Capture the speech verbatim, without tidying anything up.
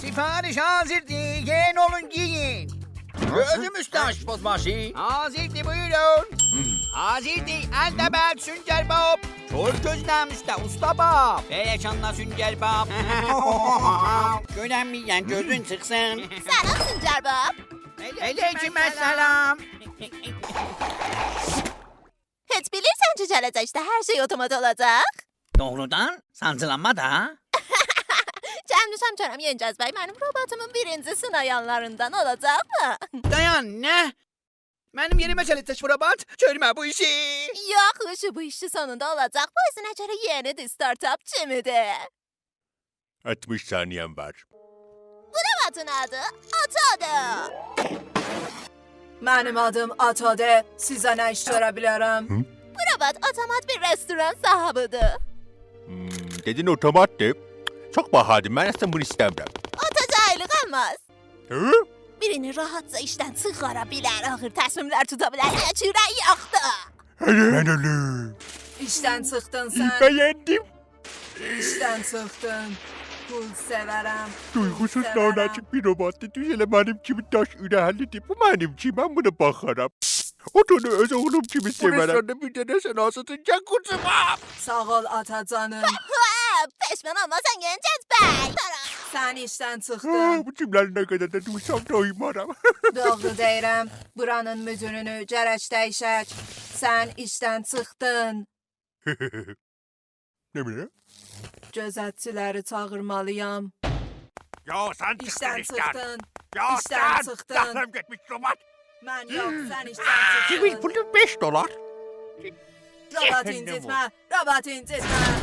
سفارش حاضردیر، یئیین اولون، گئیین. گؤزوم اوسته آشپزباشی. حاضردیر، بویورون. حاضردیر، ال ده بلد سونگر باب. چوخ گؤزله‌میشده اوستا باب. بئله شانلا سونگر باب. گؤرنمیرم، گؤزون چیخسین. سلام سونگر باب. علیکم السلام. هئچ بیلیرسن کی، گله‌جکده هر شئی اتومات اولاجاق؟ دوغرودان؟ سانجیلانما دا؟ گلمیشم گؤرم ینگج بی منیم روبوتومون بیرینجی سینایانلاریندان اولاجاقمی؟ دایان، نه؟ منیم یئریمه گله‌جک بو روبوت؟ گؤرمه بو ایشی. یوخ، اوشو، بو ایشی سونوندا اولاجاق. بو اؤزونه گؤره یئنیدیر، استارتاپ کیمیدیر. آلتمیش ثانیه‌م وار. بو روبوتون آدی آتادیر. منیم آدیم آتادیر. سیزه نه ایش گؤره بیلرم؟ هی؟ بو روبوت اتومات بیر رستوران صاحیبیدیر. هوم، دئدین اتوماتدیر؟ چوخ باهادیر. من اصلاً بونو ایسته‌میرم. آتا جاهیللیک اولماز. هی؟ بیرینی راحتجا ایشدن چیخارا بیلر، آغیر تصمیملر توتا بیلر. هئچ اوره‌یی یوخدور. هله؟ من اؤلوم. ایشدن چیخدین سن. بَیندیم. ایشدن چیخدین. پول سئورم. دویغوسوز، پول سئورم. لعنتی بیر روبوتدور. دوز ائله منیم کیمی داش اورکلیدیر. بو منیم کیمی، من بونا باخارام. او دا اونو اؤز اوغلوم کیمی سئورم. بو رستوراندا بیر دنه سن آلسین، گل قوجاغیما. ساغ اول، آتا جانیم. هه، پشمان اولماسان، ینگج بی. سن ایشدن چیخدین. آه، بو کیملرین نه قدر ده دویسام، دویمارام. دوغرو دئییرم، بورانین مدیرینی گرک دییشک. سن ایشدن چیخدین. نه بیلیم؟ گؤزتچیلری چاغیرمالییام. یا سن چیخدین ایشدن. ایشدن چیخدین. یا ایشدن سن چیخدین. جانیم گئتمیش، روبوت. من یوخ، سن ایشدن چیخدین. کیمین پولو؟ بئش دلار. روبوت جهنم اینجیتمه، اول. روبوت اینجیتمه.